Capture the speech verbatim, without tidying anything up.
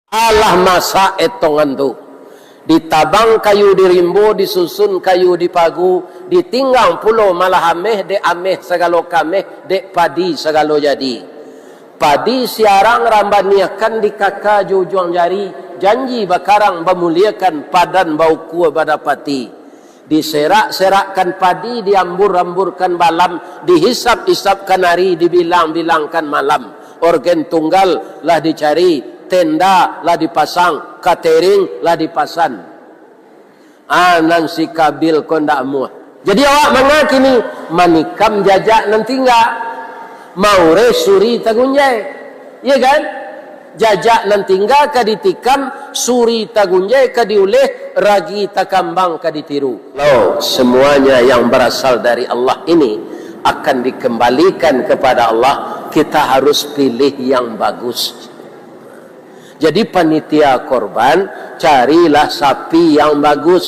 Alah masak etongan tu. Ditabang kayu di rimbo, disusun kayu di pagu, ditinggang pulo malah ameh, dek ameh sagalo kameh, dek padi sagalo jadi. Padi siarang rambaniakan dikaka jo ujuang jari, janji bakarang bamuliekan, padan baukua badapati. Diserak-serakkan padi, diambur-amburkan balam, dihisap-hisapkan ari, dibilang-bilangkan malam. Orgen tunggal lah dicari, tenda lah dipasang, katering lah dipasan. Ah, nan si Kabil ko ndak amuah. Jadi awak manga kini, manikam jajak nan tingga. Maureh suri tagunjai. Iya kan? Jajak nan tingga ka ditikam, suri tagunjai ka diuleh, ragi takambang ka ditiru. Kalau semuanya yang berasal dari Allah ini akan dikembalikan kepada Allah, kita harus pilih yang bagus. Jadi panitia korban, carilah sapi yang bagus.